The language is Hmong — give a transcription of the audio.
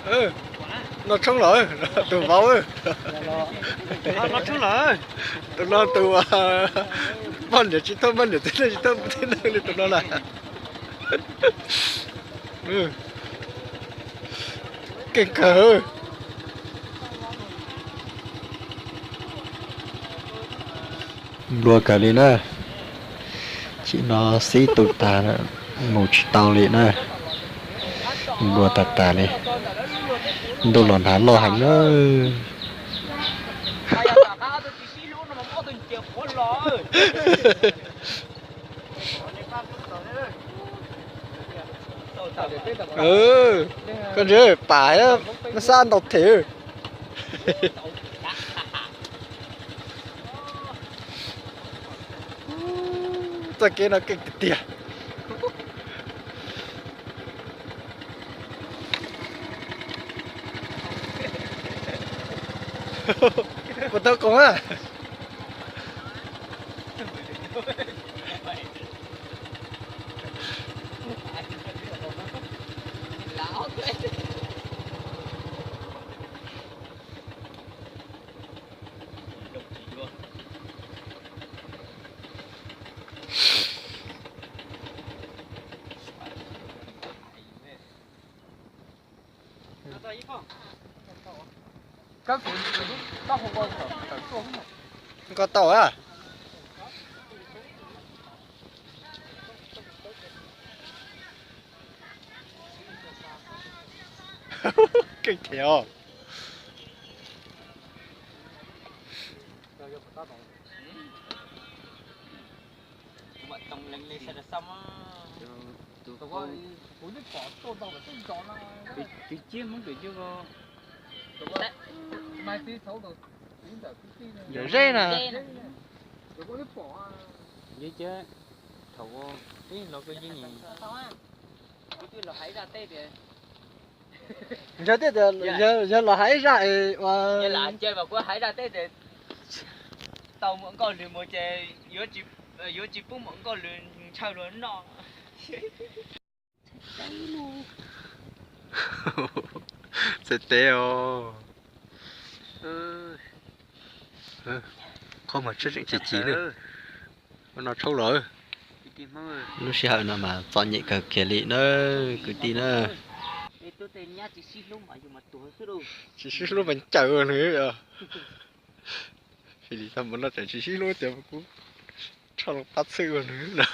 Noj tshoob lawm, tus vauv. Tus no tus poj niam tsis thauj poj niam, txiv neej tsis thauj txiv neej li tus no na. Keej kawg. Nplua kawg li na. Chim no xib tu tas, mus tsis tau li na. Nplua tas tas li. Ntuj los hnav loj heev na. Koj ntsia pam, nab xab ntau them. Txoj kev no keej tiag tiag. Puas tau koom a? Nkoj tau a. Keej thiab os. Yawm zeb na. Thaum ub los kuj yeej, yog tias, yog los hais ib zaj es ua, tau muam Nkauj Lwm mus ces yuav tsis pub muam Nkauj Lwm ntshaw luag noj. Txawm teb os. Qhov mas tseem chim chim na. No tshoob lawm. Lub sij hawm no mas txom nyem kawg kiag li na, kwv tij na. Tsis sib hlub mas ncaws nws. Fij Lis tau mus no tseem tsis sib hlub tias kuv rho loo pab txhwb ua nws no.